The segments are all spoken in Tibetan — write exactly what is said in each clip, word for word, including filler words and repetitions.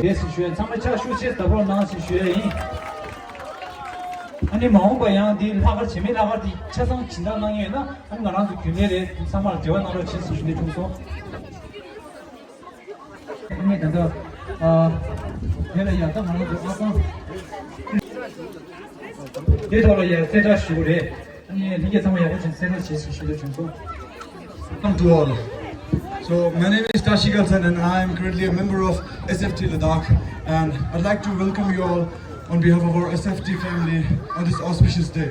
རེད་ཞེས་ཞུ་ཡ། ཚང་མས་ཕྱག་ཤུགས་ཆེ་བརྡབ་རོགས་གནང་ཞེས་ཞུ་ཡ་ཡིན། ཨ་ནི་མ་འོངས་པ་ཡང་འདི་ལྷག་དཀར་བྱེད་མེད་ལྷག་དཀར་འདི་ཆ་ཚང་སྦྱིན་བདག་གནང་མཁན་ཡོད་ན། ཨ་ནི་ང་རང་ཚོ་རྒྱུན་ལས་རེད། ཚང་མར་འབྲེལ་བ་གནང་རོགས་བྱེད་ཞེས་ཞུ་ནས་ཐུགས་སོང་། ཨ་ནི་ད་ལྟ་ཨ་དེ་ལ་ཡ་ད་ང་རང་ཚོ་ཨ་ཁང་དེ་ཐོག་ལ་ཡ་གསལ་བསྒྲགས་ཞུ་དགོས་རེད། ཨ་ནི་ལྷན་རྒྱས་ཚང་མ་ཡག་པོ་བྱས་གསལ་བསྒྲགས་བྱེད་ཞེས་ཞུ་འདོད་བྱུང་སོང་། Welcome to all. So, my name is Tashi Galsan and I am currently a member of S F T Ladakh. And I'd like to welcome you all on behalf of our S F T family on this auspicious day.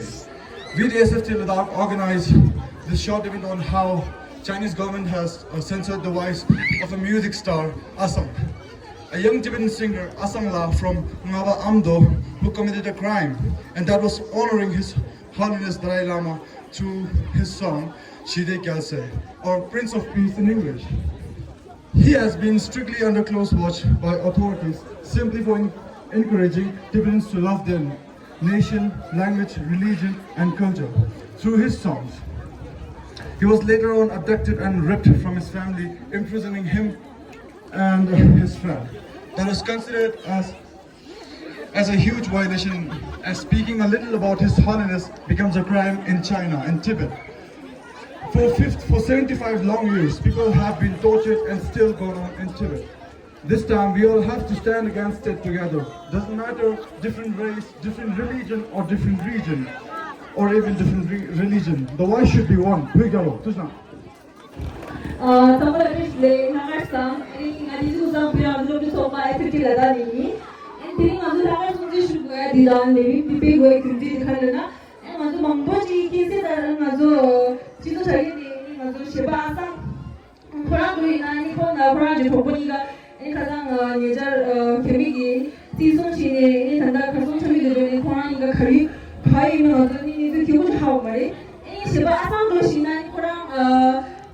We, the S F T Ladakh, organize this short event on how Chinese government has uh, censored the voice of a music star, Asang. A young Tibetan singer, Asang La from Ngaba Amdo, who committed a crime, and that was honoring his Holiness Dalai Lama through his song Shide Gyalse, or Prince of Peace in English. He has been strictly under close watch by authorities simply for en- encouraging Tibetans to love their nation, language, religion, and culture through his songs. He was later on abducted and ripped from his family, imprisoning him and his friend. That was considered as as a huge violation, as speaking a little about His Holiness becomes a crime in China and Tibet. For, fifty, for seventy-five long years, people have been tortured and still going on in Tibet. This time, we all have to stand against it together. Doesn't matter different race, different religion, or different region, or even different re- religion. The voice should be one. Phuigalo, Tuzna. ཨ་ཚང་མ་ལ་བཀྲ་ཤིས་བདེ་ལེགས། ལྷག་དཀར་བཟང་། ཨ་ནི་ང་དེ་ཚོ་ཚང་བོད་རང་བཙན་སློབ་ཕྲུག་ཚོགས་པ་ཨེ་ཕི་ཊི་ལ་དྭགས་ནས་ཡིན། ཨ་ནི་དེ་རིང་ང་ཚོ་ལྷག་དཀར་སྲུང་བརྩི་ཞུ་དགོས་ཡ་འདི་དང་ལས་རིམ་འདི་སྤེལ་དགོས་ཡ་རྒྱུ་མཚན་དེ་ག་རེ་ལབ་ན། ཨ་ནི་ང་ཚོ་མང་པོ་ཅིག་མཁྱེན་གསལ་ལྟར་ང་ཚོ་སྤྱི་ཚོགས་དྲ་རྒྱ་དེ་ཨ་ནི་ང་ཚོ་གཞས་པ་ཨ་སང་ཁོ་རང་འགྲོ་ཡིན་ན། ཨ་ནི་ཁོང་དང་ཁོ་རང་གི་གྲོགས་པོ་གཉིས་ཀ་ཨེ་ཁ་སང་ཉེ་ཆར་ཨ་རྒྱ་མི་གིས་བཙན་བཟུང་བྱས་ནས་ཨེ་ད་ལྟ་གར་སོང་ཆ་མེད་དུ་འགྲོ་ནས་ཁོ་རང་གཉིས་ཀ་ག་རེ་ག་ཡིན་མིན་ང་ཚོ་ནི་གནས་ཚུལ་གི་གུ་ཆ་ཧ་གོ་མ་རེད། ཨེ་གཞས་པ་ཨ་སང་འགྲོ་ཞིག་ན་ནི་ཁོ་རང་ཨ་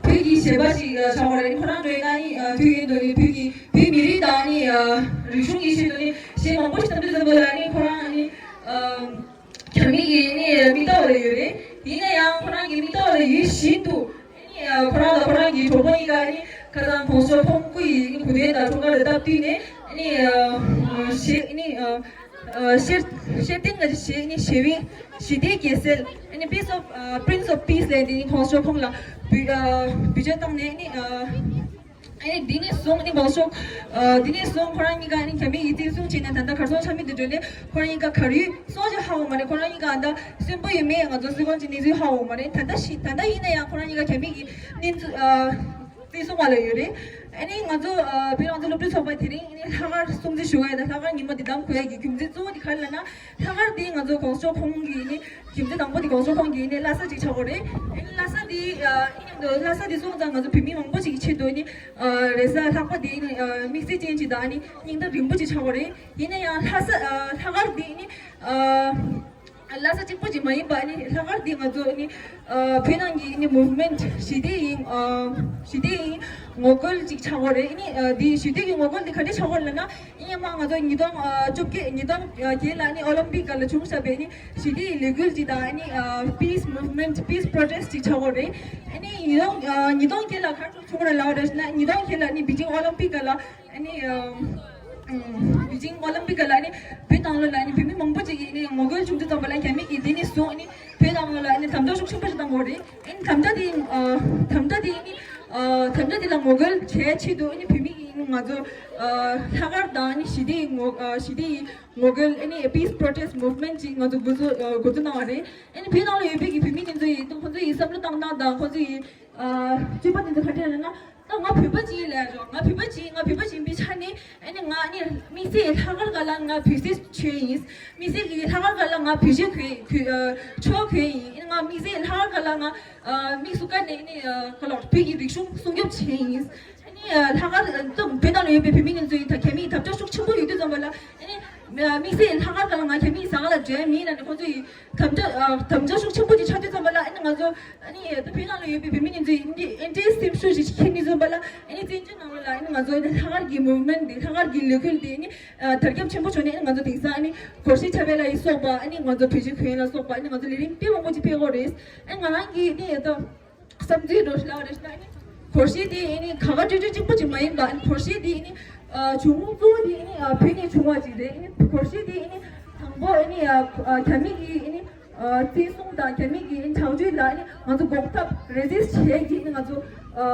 བོད་ཀྱི་གཞས་པ་ཞིག་ཨ་ཆགས་པ་རེད། ཁོ་རང་འགྲོ་ཡིན་ན་ནི་ཨ་དུས་ཡུན་དུ་ནི་བོད་ཀྱི་བོད་མི་རིགས་དང་ནི་ཨ་རིག་གཞུང་གི་ཆེད་དུ་ནི་གཞས་མང་པོ་ཞིག་བཏང་དུས་ཙམ་པ་ལ་ནི་ཁོ་རང་ནི་ཨ་རྒྱ་མི་གི་ནི་མིག་ལྟ་བ་ལ་ཡོད་རེད། ཡིན་ན་ཡང་ཁོ་རང་གི་མིག་ལྟ་བ་ལ་ཡོད་བཞིན་དུ། ཨ་ནི་ཨ་ཁོ་རང་དང་ཁོ་རང་གི་གྲོགས་པོ་གཉིས་ཀ་ཨ་ནི་ཁ་སང་གོང་ས་མཆོག་ཁོང་སྐུ་ཡི་ཨ་ནི་གོ་སྟོན་དང་འཁྲུངས་སྐར་ལ་སྟབས་བསྟུན་ནས་ཨ་ནི་ཨ་ཨ་གཞས་ཨ་ནི་ཨ་ཨ་གཞས་གཞས་བཏིང་ལ་གཞས་ཨ་ནི་གཞས་པའི་ཞི་བདེའི་རྒྱལ་སྲས་ཨ་ནི་Peace of ཨ་Prince of Peace ལབ་དེ་ཨ་ནི་གོང་ས་མཆོག་ཁོང་ལ་འབུལ་ཨ་འབུལ་ལྕག་བཏང་ནས་ཨ་ནི་ཨ་ཨ་ནི་འདི་ནས་བཟུང་ཨ་ནི་གོང་ས་མཆོག་ཨ་འདི་ནས་བཟུང་ཁོ་རང་གཉིས་ཀ་ཨ་ནི་རྒྱ་མི་ཡིས་བཙན་བཟུང་བྱས་ནས་ད་ལྟ་གར་སོང་ཆ་མེད་དུ་འགྲོ་ནས་ཁོ་རང་གཉིས་ཀ་ག་རེ་སོང་ཅི་ཧ་གོ་མ་རེད། ཁོ་རང་གཉིས་ཀ་ཨ་ད་གསོན་པོ་ཡོད་མེད་ང་ཚོ་སུས་ཀྱང་ཅིག་གནས་ཚུལ་ཧ་གོ་མ་རེད། ད་ལྟ་ཞིག་ད་ལྟ་ཡིན་ན་ཡང་ཁོ་རང་གཉིས་ཀ་རྒྱ་མི་གིས་གནས་ཚུལ་ཨ་བཙན་བཟུང་བ་ལ་ཡོད་རེད། ཨ་ནི་ང་ཚོ་ཨ་བོད་རང་བཙན་སློབ་ཕྲུག་ཚོགས་པ་དེ་རིང་ཨ་ནི་ལྷག་དཀར་སྲུང་བརྩི་ཞུ་བ་ཡིན་ན་ལྷག་དཀར་ཉིན་མོ་འདི་གདམ་དགོས་ཡ་གི་རྒྱུ་མཚན་གཙོ་བོ་འདི་ག་རེ་ལབ་ན། ལྷག་དཀར་འདི་ང་ཚོ་གོང་ས་མཆོག་ཁོང་གི་ཨ་ནི་རྒྱུ་མཚན་དང་པོ་འདི་གོང་ས་མཆོག་ཁོང་གི་ཨ་ནི་བླ་གཟའ་ཅིག་ཆགས་ཀྱི་ཡོད་རེད། ཨ་ནི་བླ་གཟའ་འདི་ཨ་ཨ་ནི་མཉམ་དུ་བླ་གཟའ་འདི་སོང་ཙང་ང་ཚོ་བོད་མི་མང་པོ་ཅིག་གི་ཆེད་དུ་ཨ་ནི་ཨ་རེས་གཟའ་ལྷག་པ་འདི་ཨ་ནི་ཨ་དམིགས་བསལ་ཅན་ཅིག་དང་ཨ་ནི་སྙིང་སྟོབས་རིང་པོ་ཅིག་ཆགས་ཀྱི་ཡོད་རེད། ཡིན་ན་ཡང་ལྷ་ས་ཨ་ལྷག་དཀར་འདི་ཨ་ནི་ཨ་བླ་གཟའ་གཅིག་པོ་ཅིག་མ་ཡིན་པ་ཨ་ནི་ལྷག་དཀར་འདི་ང་ཚོ་ཨ་ནི་ཨ་བོད་ནང་གི་ཨ་ནི་movement ཞི་བདེ་ཡི་ཨ་ཞི་བདེ་ཡི་ངོ་རྒོལ་ཅིག་ཆགས་ཀྱི་ཡོད་རེད། ཨ་ནི་ཨ་འདི་ཞི་བདེ་ཡི་ངོ་རྒོལ་འདི་ག་འདྲ་ཆགས་ཀྱི་ཡོད་ལབ་ན། ཨ་ནི་སྔོན་མ་ང་ཚོ་ཉིས་སྟོང་ཨ་བཅོ་བརྒྱད་ཉིས་སྟོང་བརྒྱད་ལ་ཨ་ནི་ཨོ་ལིམ་པིག་སྒང་ལ་བྱུང་བཞག་པའི་ཨ་ནི་ཞི་བདེ་ཡི་ལས་འགུལ་ཅིག་དང་ཨ་ནི་ཨ་peace movement, peace protest ཅིག་ཆགས་ཀྱི་ཡོད་རེད། ཨ་ནི་ཉིས་སྟོང་ཨ་ཉིས་སྟོང་བརྒྱད་ལ་ག་རེ་བྱུང་བ་རེད་ལབ་པ་རེད་ཟེར་ན། ཉིས་སྟོང་བརྒྱད་ལ་ཨ་ནི་པེ་ཅིང་ཨོ་ལིམ་པིག་སྒང་ལ་ཨ་ནི་ཨ་ཨ་པེ་ཅིང་ཨོ་ལིམ་པིག་སྒང་ལ་ཨ་ནི་བོད་ནང་ལོགས་ལ་ཨ་ནི་བོད་མི་མང་པོ་ཅིག་གིས་ཨ་ནི་ངོ་རྒོལ་བྱུང་དུས་ཙམ་པ་ལ་རྒྱ་མི་གིས་དེ་ནས་བཟུང་ཨ་ནི་བོད་ནང་ལོགས་ལ་ཨ་ནི་དམ་དྲག་ཤུགས་ཆེན་པོ་ཞིག་བཏང་ཡོད་རེད། ཨ་ནི་དམ་དྲག་དེ་ཨ་དམ་དྲག་དེ་ཨ་ནི་ཨ་དམ་དྲག་དེ་ལ་ངོ་རྒོལ་བྱེད་ཆེད་དུ་ཨ་ནི་བོད་མི་གིས་ཨ་ནི་ང་ཚོ་ཨ་ལྷག་དཀར་དང་ཨ་ནི་ཞི་བདེའི་ངོ་ཨ་ཞི་བདེའི་ངོ་རྒོལ་ཨ་ནི་peace protest movement ཅིག་ང་ཚོ་འགོ་འཛུགས་ཨ་འགོ་འཛུགས་གནང་བ་རེད། ཨ་ནི་བོད་ནང་ལ་ཡོད་པའི་གི་བོད་མི་ བསམ་བློ་བཏང་སྟངས་དང་ཁོང་ཚོ་ཡི་ཨ་སྤྱོད་པ་དེ་ཚོ་ག་འདྲ་ཡིན་ན། ད་ང་བོད་པ་ཅིག་ཡིན་ལབ་རོགས། ང་བོད་པ་ཅིག་ང་བོད་པ་ཅིག་ཡིན་པའི་ཆ་ནས་ཨ་ནི་ང་ཨ་ནི་དམིགས་བསལ་ལྷག་དཀར་ཁ་ལག་ང་བོད་ཟས་མཆོད་ཡིན། དམིགས་བསལ་གྱི་ལྷག་དཀར་ཁ་ལག་ང་བོད་ཆས་གོན་གོན་ཨ་ཆོས་གོན་ཡིན། ཨ་ནི་ང་དམིགས་བསལ་ལྷག་དཀར་ཁ་ལག་ང་ཨ་དམིགས་སུ་བཀར་ནས་ཨ་ནི་ཨ་ག་ལབ་བོད་ཀྱི་རིག་གཞུང་སྲུང་སྐྱོབ་བྱས་ཡིན། ཨ་ནི་ཨ་ལྷག་དཀར་ཨ་ད་བོད་ནང་ལ་ཡོད་པའི་བོད་མི་ང་ཚོ་ཡིན་ད་རྒྱ་མི་ཡི་དམ་དྲག་ཤུགས་ཆེན་པོ་ཡོད་དུས་ཙམ་པ་ལ་ཨ་ནི་དམིགས་བསལ་ལྷག་དཀར་ཁ་ལག་ང་རྒྱ་མི་ཡི་ཟ་ཁང་ལ་འགྲོ་ཡ་མིན་ལབ་ནས་ཁོང་ཚོ་ཡི་དམ་དྲག་ཨ་དམ་དྲག་ཤུགས་ཆེན་པོ་ཅིག་ཆགས་དུས་ཙམ་པ་ལ་ཨ་ནི་ང་ཚོ་ཨ་ནི་ད་བོད་ནང་ལ་ཡོད་པའི་བོད་མི་ཉིན་ཚོ་ཨིན་ཏྲེ་སེམས་ཤུགས་ཤིག་ཁྱེར་ནས་བཟོས་པ་ལ་ཨ་ནི་བཙན་བྱོལ་ནང་ལོགས་ལ་ཨ་ནི་ང་ཚོ་ཨ་ནི་ལྷག་དཀར་གྱི་མུབ་མེན་ཊི་འདི་ལྷག་དཀར་གྱི་ལས་འགུལ་འདི་ཨ་ནི་དར་ཁྱབ་ཆེན་པོ་བྱུང་ནས་ཨ་ནི་ང་ཚོ་དེང་སང་ཨ་ནི་གོར་ཤི་ཆ་བེ་ལ་ཡི་སོགས་པ་ཨ་ནི་ང་ཚོ་བོད་ཆས་གོན་ལ་སོགས་པ་ཨ་ནི་ང་ཚོ་ལས་རིམ་དཔེ་མང་པོ་ཅིག་སྤེལ་གོ་རེད། ཨ་ནི་ང་རང་གིས་ཨ་ནི་ད། བསམ་ཚུལ་འགྲོ་ཤི་ལ་བ་རེ་ཤི་ན་ནི་གོར་ཤི་དེ་ཨེ་ནི་ཁ་ཁ་ཏྲོ་ཏྲོ་གཅིག་པོ་ཅིག་མ་ཡིན་པ་ཨེ་ནི་གོར་ཤི་དེ་ཨེ་ནི་ཨ་བྱུང་ཁུངས་གཙོ་བོ་དེ་ཨེ་ནི་ཨ་བོད་ནས་བྱུང་བ་ཅིག་རེད། ཨེ་ནི་གོར་ཤི་དེ་ཨེ་ནི་དང་པོ་ཨེ་ནི་ཨ་ཨ་རྒྱ་མི་གི་ཨེ་ནི་ཨ་བཙན་བཟུང་དང་རྒྱ་མི་གི་ཨེ་ནི་དྲག་སྤྱོད་ལ་ཨེ་ནི་ང་ཚོ་འགོག་ཐབས་རེ་ཛིསི་བྱེད་ཀྱི་ཨེ་ནི་ང་ཚོ་ཨ་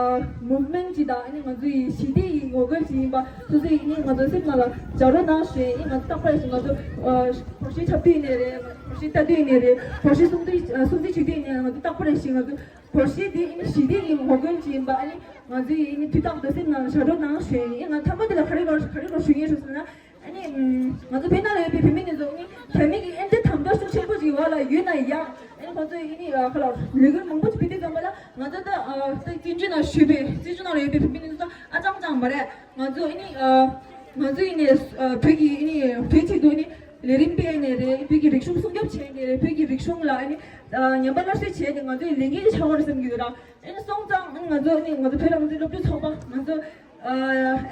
མུབ་མེན་ཊི་ཅིག་དང་ཨེ་ནི་ང་ཚོ་ཡི་ཞི་བདེ་ཡི་ངོ་རྒོལ་ཅིག་ཡིན་པ་སོ་སོ་ཡི་ཨེ་ནི་ང་ཚོ་སེམས་ནང་ལ་བྱ་རོགས་གནང་ཞེས་ཨེ་ནི་ང་ཚོ་རྟག་པར་ཞིག་ང་ཚོ་ཨ་གོར་ཤི་འཁྲབ་དུས་ཡིན་ནའི་རེད། གོར་ཤི་ལྟ་དུས་ཡིན་ནའི་རེད། གོར་ཤི་སྲུང་དུས་ཨ་སྲུང་བརྩི་བྱེད་དུས་ཡིན་ནའི་ང་ཚོ་རྟག་པར་ཞིག་ང་ཚོ། གོར་ཤི་དེ་ཨེ་ནི་ཞི་བདེ་ཡི་ངོ་རྒོལ་ཅིག་ཡིན་པ་ཨ་ནི་ང་ཚོའི་ཨེ་ནི་དུས་རྟག་ཏུ་སེམས་ནང་བཞག་རོགས་གནང་ཞུ་ཡིན། ང་ཚང་མ་དེ་ལ་ག་རེ་ག་རེ་ག་རེ་ག་རེ་ཞུ་ངེས་ཞུ་ཟེར་ན་ཨ་ནི་ང་ཚོ་བོད་ནང་ལ་ཡོད་པའི་བོད་མི་ནི་ཚོ་ཨ་ནི་རྒྱ་མི་གི་ཨེ་འདྲ་དམ་དྲག་ཤུགས་ཆེན་པོ་ཅིག་འོག་ལ་ཡོད་ན་ཡང་ཨ་ནི་ཁོང་ཚོས་ཨ་ནི་ཁ་ལ་ལས་འགུལ་མང་པོ་ཅིག་སྤེལ་དུས་ཙམ་པ་ལ་ང་ཚོ་ད་ཨ་ད་བཙན་བྱོལ་ནང་བཞུགས་པའི་བཙན་བྱོལ་ནང་ལ་ཡོད་པའི་བོད་མི་ནི་ཚོ་ཨ་ཅང་ཅང་མ་རེད། ང་ཚོ་ཨ་ནི་ཨ་ང་ཚོ་ཨ་ནི་ཨ་བོད་ཀྱི་ཨ་ནི་བོད་ཆེད་དུ་ཨ་ནི་ལས་རིམ་སྤེལ་ནས་རེད། བོད་ཀྱི་རིག་གཞུང་སྲུང་སྐྱོབ་བྱས་ནས་རེད། བོད་ཀྱི་རིག་གཞུང་ལ་ཨ་ནི་ཨ་ཉམས་པ་སླར་གསོ་བྱས་ཏེ་ང་ཚོའི་ལས་འགན་ཆགས་པ་རེད་བསམ་གྱི་ཡོད་ར། ཨ་ནི་སོང་ཙང་ཨ་ནི་ང་ཚོ་ཨ་ནི་ང་ཚོ་བོད་རང་བཙན་སློབ་ཕྲུག་ཚོགས་པ་ང་ཚོ་ཨ་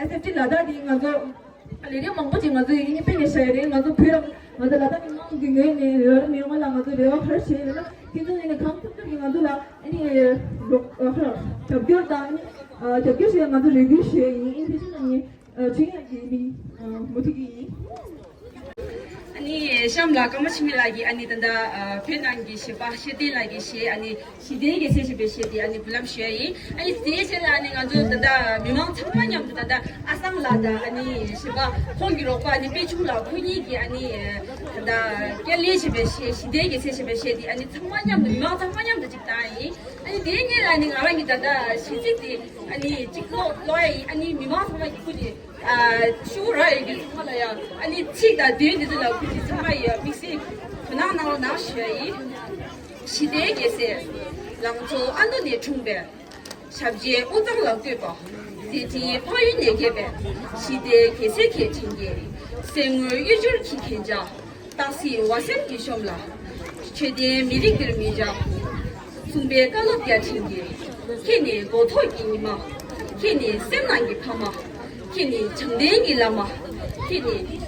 ཨེས་ཨེཕ་ཊི་ལ་དྭགས་དེ་ང་ཚོ་ལས་རིམ་མང་པོ་ཅིག་ང་ཚོ་ཨ་ནི་སྤེལ་ནས་བཞག་ཡོད་རེད། ང་ཚོ་བོད་རང་ང་ཚོ་ལ་དྭགས་མི་མང་གི་ངོས་ནས་རེ་བ་མི་ཡོང་བ་ལ་ང་ཚོ་རེ་བ་ག་རེ་བྱས་ཡོད་ན་ཁྱེད་ཚོ་ཨ་ནི་གང་ཐུབ་ཐུབ་ཀྱིས་ང་ཚོ་ལ་ཨ་ནི་རོགས་ཨ་ཧ་རྒྱབ་སྐྱོར་དང་ཨ་ནི་ཨ་རྒྱབ་སྐྱོར་བྱས་ང་ཚོ་རེ་སྐུལ་ཞུ་ཡ་ཡིན། ཨ་ནི་དེ་བཞིན་ཨ་ནི། ཨ་ཆོས་དབྱངས་ཀྱི་མིང་ཨ་མུ་ཏིག་ཡིན། ཨ་ནི་གཤམ་ལ་ཀརྨ་འཆི་མེད་ལགས་ཀྱིས་ཨ་ནི་ད་ལྟ་ཨ་བོད་ནང་གི་གཞས་པ་ཤེས་ལྡན་ལགས་ཀྱི་གཞས་ཨ་ནི་ཞི་བདེའི་རྒྱལ་མཚན་ཞེས་པའི་གཞས་དེ་ཨ་ནི་འབུལ་ལམ་ཞུ་ཡ་ཡིན། ཨ་ནི་དེའི་རྗེས་ལ་ཨ་ནི་ང་ཚོ་ད་ལྟ་མི་མང་ཚང་མ་མཉམ་དུ་ད་ལྟ་ཨ་སང་ལགས་དང་ཨ་ནི་གཞས་པ་ཁོང་གི་རོགས་པ་ཨ་ནི་པད་ཆུང་ལགས་ཁོ་གཉིས་ཀྱིས་ཨ་ནི་ད་ལྟ་སྐྱ་ལེ་ཞེས་པའི་གཞས་ཞི་བདེའི་རྒྱལ་མཚན་ཞེས་པའི་གཞས་དེ་ཨ་ནི་ཚང་མ་མཉམ་དུ་མི་མང་ཚང་མ་མཉམ་དུ་ཅིག་བཏང་ཡ་ཡིན། ཨ་ནི་དེའི་སྔོན་ལ་ཨ་ནི་ང་རང་གི་ད་ལྟ་གཞས་ཚིག་དེ། ཨ་ནི་གཅིག་ཀློག་ཀློག་ཡ་ཡིན། ཨ་ནི་མི་མང་ཚང་མ་གི་ཁུ་ཅི་ཨ་ཤུ་ར་ཡ་གི་ཚང་མ་ལ་ཡ་ཨ་ནི་ཚིག་དང་དོན་འདི་ཚོ་ལ་ཁུ་ཅི་ཚང་མ་ཡ་དམིགས་བསལ་དོ་སྣང་གནང་རོགས་གནང་ཞུ་ཡ་ཡིན། ཞི་བདེའི་རྒྱལ་མཚན། ལང་ཚོ་ཨ་མདོ་ནས་འཁྲུངས་པའི་ཞབས་རྗེས་དབུ་གཙང་ལ་བཀོད་པ། མཛད་འཕྲིན་ཕ་ཡུལ་ནས་རྒྱས་པའི་ཞི་བདེའི་རྒྱལ་མཚན་ཁྱེད་དྲིན་གྱིས། གསེར་དངུལ་གཡུ་བྱུར་གྱི་རྒྱན་ཆ། སྟག་གཟིག་ཝ་སེམ་གྱི་གཤོམ་ལ། ཆོས་ལྡན་མི་རིགས་འདིར་མི་འཇགས། གསུངས་པའི་བཀའ་སློབ་བརྒྱ་འཕྲིན་གྱིས། ཁྱེད་ནི་མགོ་ཐོག་གི་ཉི་མ། ཁྱེད་ནི་སེམས་ནང་གི་ཕ་མ། ཁྱེད་ནི་དྲང་བདེན་གྱི་བླ་མ། ཁྱེད་ནི།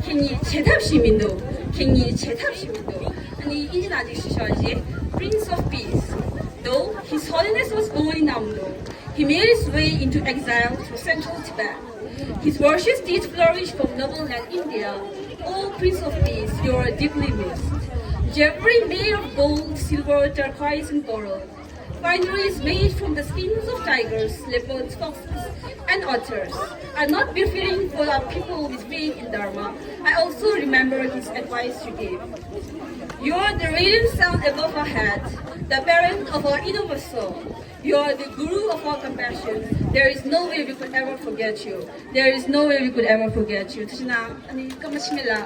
ཁྱེད་ཉིད་བྱེད་ཐབས་ཤིག་མི་འདུག་ཁྱེད་ཉིད་བྱེད་ཐབས་ཤིག་མི་འདུག་ཨ་ནི་དབྱིན་ཇི་ནང་དེ་ཞུ་ཤག་རྗེས། Prince of Peace, though His Holiness was born in Amdo, he made his way into exile to central Tibet. His worship did flourish from nobleland India. O Prince of Peace, you are deeply missed. Jewelry made of gold, silver, turquoise, and coral, fineries made from the skins of tigers, leopards, foxes, and otters are not befitting for a people with faith in Dharma. I also remember his advice you gave. You are the radiant sun above our head, the parent of our innermost soul. You are the guru of our compassion. There is no way we could ever forget you. There is no way we could ever forget you. ཐུགས་རྗེ་གནང་། ཨ་ནི་ཀརྨ་འཆི་མེད་ལགས།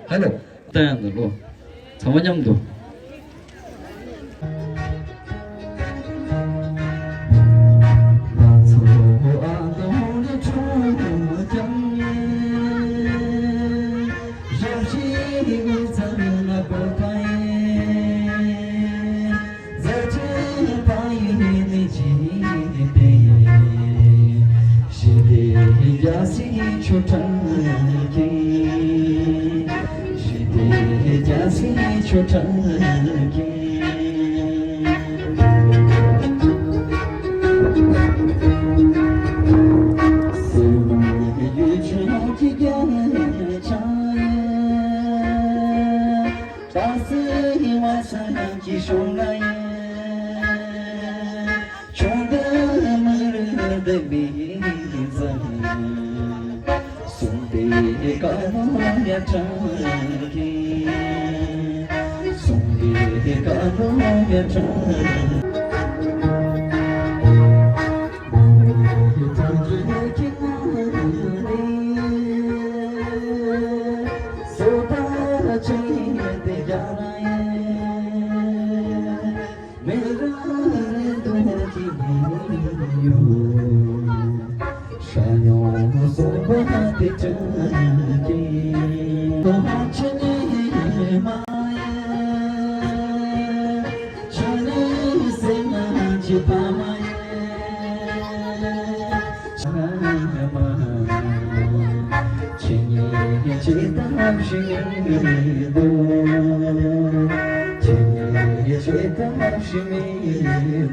ཧེ་ལོ། བསྟན་ཡང་ནི་ལོ། ཚང་མ་མཉམ་དུ།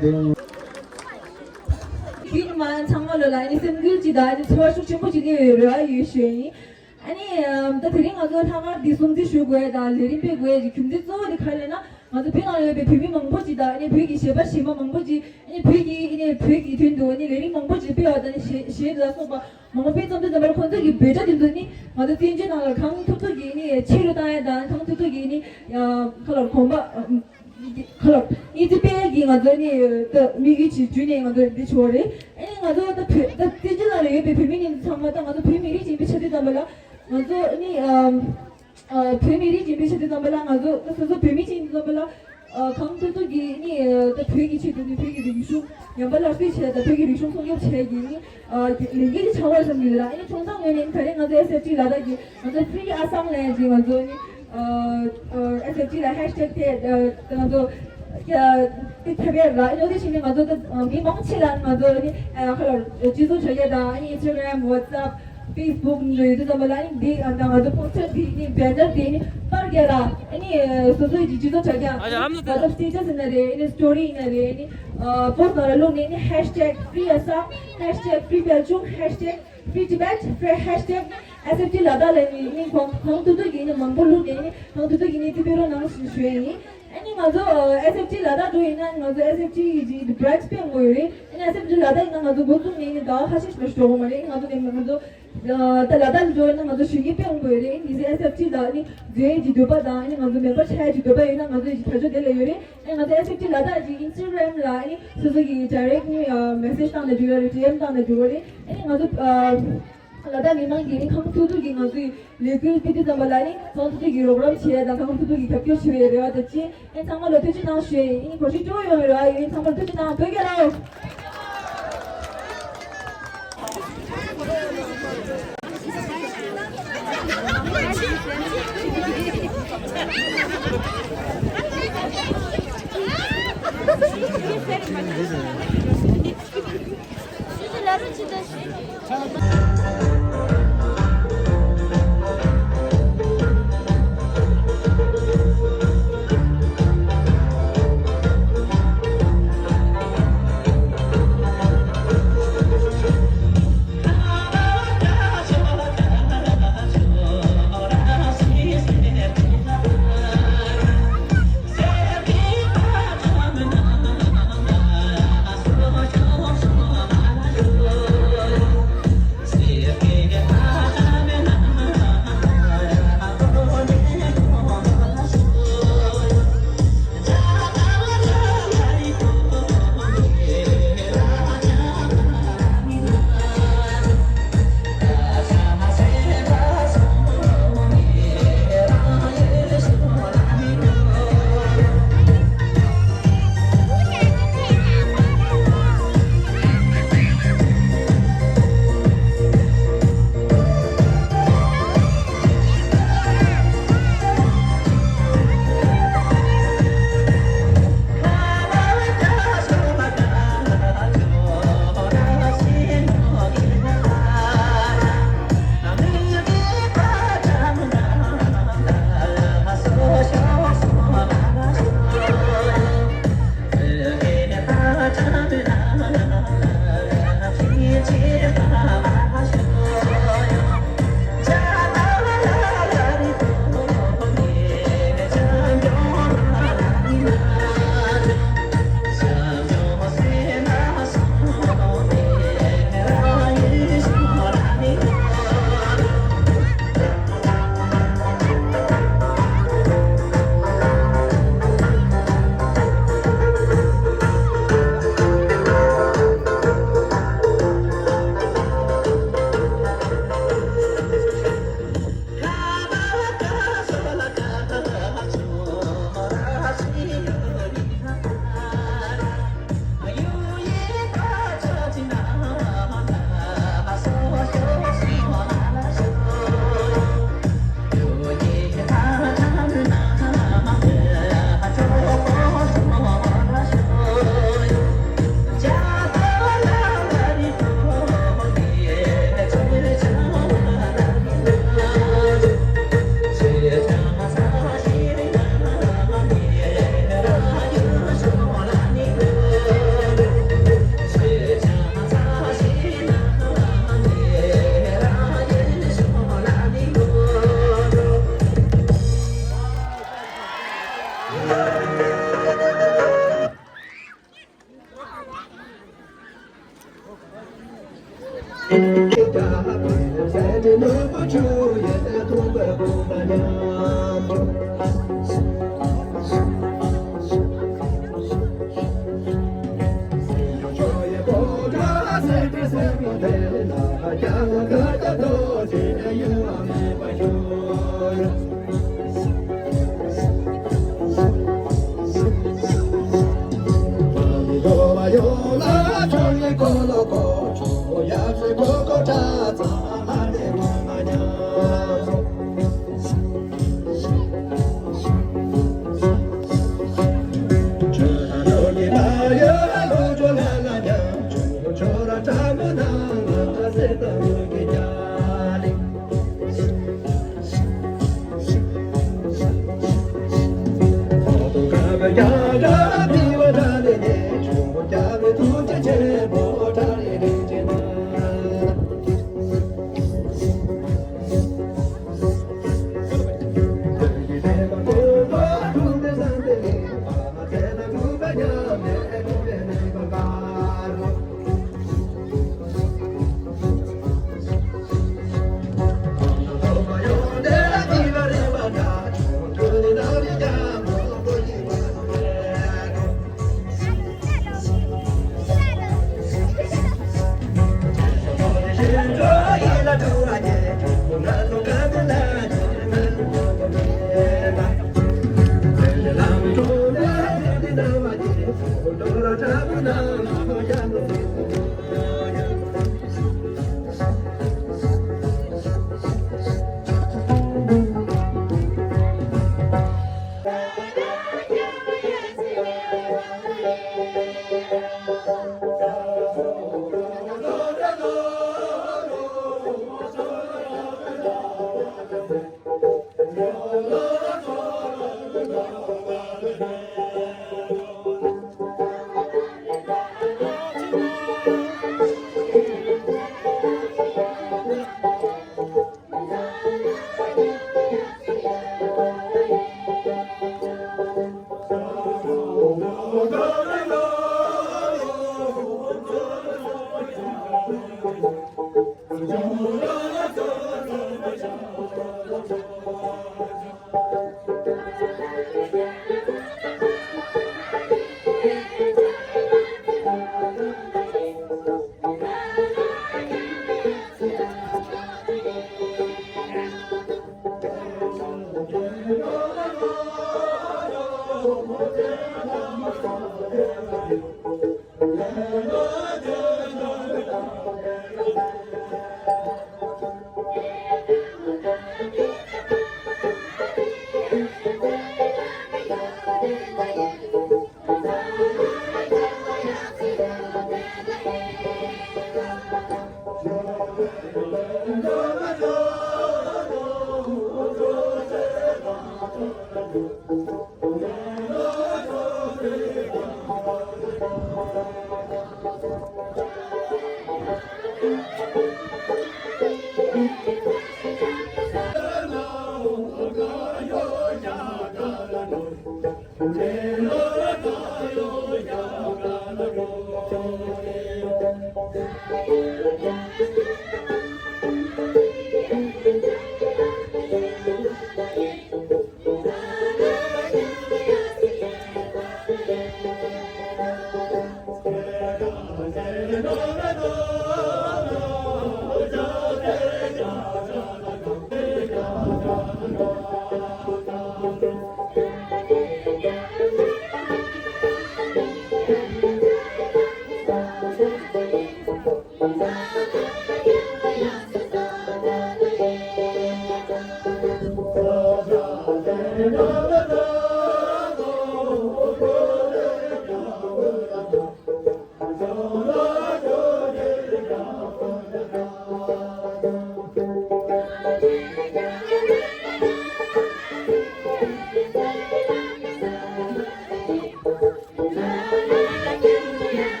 དེ་ཉི་མ་ཚང་མ་ལོ་ལ་ཨ་ནི་སེམས་འགུལ་གྱི་དང་ཨ་ནི་ཚོར་བ་ཤུགས་ཆེན་པོ་ཅིག་སླེབས་ཡོད་རེ་བ་ཡོད་ཞུ་ཡིན། ཨ་ནི་ཨམ་ད་དེ་རིང་ང་ཚོ་ལྷག་དཀར་འདི་སྲུང་བརྩི་ཞུ་དགོས་ཡ་དང་ལས་རིམ་སྤེལ་དགོས་ཡ་གི་རྒྱུ་མཚན་གཙོ་བོ་དེ་ག་རེ་ལབ་ན། ང་ཚོ་བོད་ནང་ལ་ཡོད་པའི་བོད་མི་མང་པོ་ཅིག་དང་ཨ་ནི་བོད་ཀྱི་གཞས་པ་གཞས་མ་མང་པོ་ཅིག་ཨ་ནི་བོད་ཀྱི་ཨ་ནི་བོད་ཀྱི་དོན་དུ་ཨ་ནི་ལས་རིམ་མང་པོ་ཅིག་སྤེལ་བ་དང་ཨ་ནི་གཞས་གཞས་ལ་སོགས་པ་མང་པོ་སྤེལ་ཙམ་དུ་ཙམ་པར་ཁོང་ཚོ་གི་འབོད་སྒྲ་དེ་ཚོ་ནི་ང་ཚོ་བཙན་བྱོལ་ནང་ལ་གང་ཐུབ་ཐུབ་ཀྱིས་ཨ་ནི་ཆེ་རུ་བཏང་ཡ་དང་གང་ཐུབ་ཐུབ་ཀྱིས་ཨ་ནི་ཁ་ལོར་གོམ་པ་ཁ་ལོར་སྙིང་རྗེ་སྤེལ་ཡ་གི་ང་ཚོ་ཨ་ནི་ད་དམིགས་ཡུལ་ཅིག་བརྒྱུད་ནས་ང་ཚོ་འདི་བྱུང་བ་རེད། ཨ་ནི་ང་ཚོ་ད་བོད་ད་བཙན་བྱོལ་ནང་ལ་ཡོད་པའི་བོད་མི་ནི་ཚང་མ་ད་ང་ཚོ་བོད་མི་རིགས་ཅིག་ཡིན་པའི་ཆ་དེ་ཙམ་པ་ལ། ང་ཚོ་ནི་ཨམ་ཨ་བོད་མི་རིགས་ཡིན་པའི་ཆ་དེ་ཙམ་པ་ལ་ང་ཚོ་ད་སོ་སོ་བོད་མི་ཅིག་ཡིན་ཙམ་པ་ལ་ཨ་གང་ཐུབ་ཐུབ་ཀྱིས་ནི་ཨ་ད་བོད་ཀྱི་ཆེད་དུ་ནི་བོད་ཀྱི་རིག་གཞུང་ཉམས་པ་སླར་གསོ་བྱས་དང་བོད་ཀྱི་རིག་གཞུང་སྲུང་སྐྱོབ་བྱས་ཀྱིས་ནི་ཨ་ལས་འགན་ཅིག་ཆགས་པ་བསམ་གྱི་ཡོད་ལ། ཨ་ནི་ཁྱོད་ཚང་ངོས་ནས་ད་རེས་ང་ཚོ་ཨེས་ཨེཕ་ཊི་ལ་དྭགས་ཀྱི་ང་ཚོ་ཕི་རི་ཨ་སམ་ལབ་ཡ་ཅིག་ང་ཚོ་ནི་ཨ་ཨ་ཨེས་ཨེཕ་ཊི་ལ་ཧེཤ་ཊེག་དེ་ཨ་ང་ཚོ་ཡ་དེ་ཁྱབ་ཡ་ལ་ཨ་ནི་དེ་བཞིན་ནི་ང་ཚོ་ད་མི་མང་ཆེ་ལ་ང་ཚོ་ནི་ཨ་ཁ་ལ་སྤྱི་ཚོགས་དྲ་རྒྱ་དང་ཨ་ནི་ཨིན་སི་ཊ་གྷ་རམ་ཝ་ཊི་སི་ཨེབ། ཕེ་སི་བུག་འདྲ་ཡོད་དུས་ཙམ་པ་ལ་ནི་འདི་ཨ་ད་ང་ཚོ་པོ་སི་ཊར་འདི་ནི་བེ་ནར་འདི་ནི་པར་རྒྱག་ལ་ཨ་ནི་སོ་སོའི་གི་སྤྱི་ཚོགས་དྲ་རྒྱ་ཨ་ཡ་ཨ་མ་ད་ད་སི་ཊེ་ཊས་ཡིན་ན་རེད། ཨ་ནི་སི་ཊོ་རི་ཡིན་ན་རེད། ཨ་ནི་ཨ་པོ་སི་ཊི་ནང་ལ་བླུགས་ནས་ནི་ཧེཤ་ཊེག་ཕི་རི་ཨ་སམ་ཧེཤ་ཊེག་ཕི་རི་སྦེལ་ཅུང་ཧེཤ་ཊེག་ཕི་རི་ཊི་བེཊ་ཧེཤ་ཊེག་ཨེས་ཨེཕ་ཊི་ལ་དྭགས་ལ་ནི་ནི་གང་གང་ཐུབ་ཐུབ་ཀྱིས་ནི་མང་པོ་བླུགས་ནས་ནི་གང་ཐུབ་ཐུབ་ཀྱིས་ནི་དེ་སྤེལ་རོགས་གནང་ཞུ་ཞུ་ཡ་ཡིན། ཨ་ནི་ང་ཚོ་ཨ་ཨེས་ཨེཕ་ཊི་ལ་དྭགས་འགྲོ་ཡིན་ན་ང་ཚོ་ཨེས་ཨེཕ་ཊི་གི་བྷི་རན་ཆི་སྤེལ་དགོས་ཡོད་རེད། ཨ་ནི་ཨེས་ཨེཕ་ཊི་ལ་དྭགས་ཡིན་ན་ང་ཚོ་འགོ་བཙུགས་ནས་ནི་ཟླ་བ་ཁ་ཤས་ཤིག་ལ་འགྲོ་དགོས་མ་རེད། ང་ཚོ་ནི་ང་ཚོ་ ད་ལ་དྭགས་ལ་འགྲོ་ཡོད་ན་ང་ཚོ་ཞུ་སྐྱིད་སྤྲད་འོང་དགོས་རེད། ཨ་ནི་ཨེས་ཨེཕ་ཊི་ལ་ཨ་ནི་འཛུལ་ཡས་ཀྱི་འདོད་པ་དང་། ཨ་ནི་ང་ཚོ་མེམ་བར་ཆགས་ཡས་ཀྱི་འདོད་པ་ཡོད་ན་ང་ཚོ་ཡི་དྲ་ཕྱོགས་དེ་ལ་ཡོད་རེད། ཨ་ནི་ང་ཚོ་ཨེས་ཨེཕ་ཊི་ལ་དྭགས་ཀྱི་ཨིན་སི་ཊ་གྷ་རམ་ལ་ཨ་ནི་སོ་སོ་གི་ཌའི་རེག་ནི་མེ་སེ་ཇི་བཏང་ན་འགྲིག་གི་རེད། ཌི་ཨེམ་བཏང་ན་འགྲིག་གི་རེད། ཨ་ནི་ང་ཚོ་ལ་དྭགས་མི་མང་གིས་ཨ་ནི་ཁམས་ཐུག་ཐུག་གི་ང་ཚོའི་ལས་འགུལ་སྤེལ་དུས་ཙམ་པ་ལ་ཨ་ནི་ཚོགས་འདུ་གི་རོགས་རམ་བྱེད་ཡས་དང་ཁམས་ཐུག་ཐུག་གི་རྒྱབ་སྐྱོར་བྱེད་པའི་རེ་བ་དང་བཅས། ཨེ་ཚང་མ་ལ་ཐུགས་རྗེ་གནང་ཞུ་ཡས་ཡིན། གོ་སྒྲིག་སྤྲོ་བོ་ཡོང་བའི་རེ་བ་ཡོད། ཚང་མ་ལ་ཐུགས་རྗེ་གནང་། བོད་རྒྱལ་ལོ།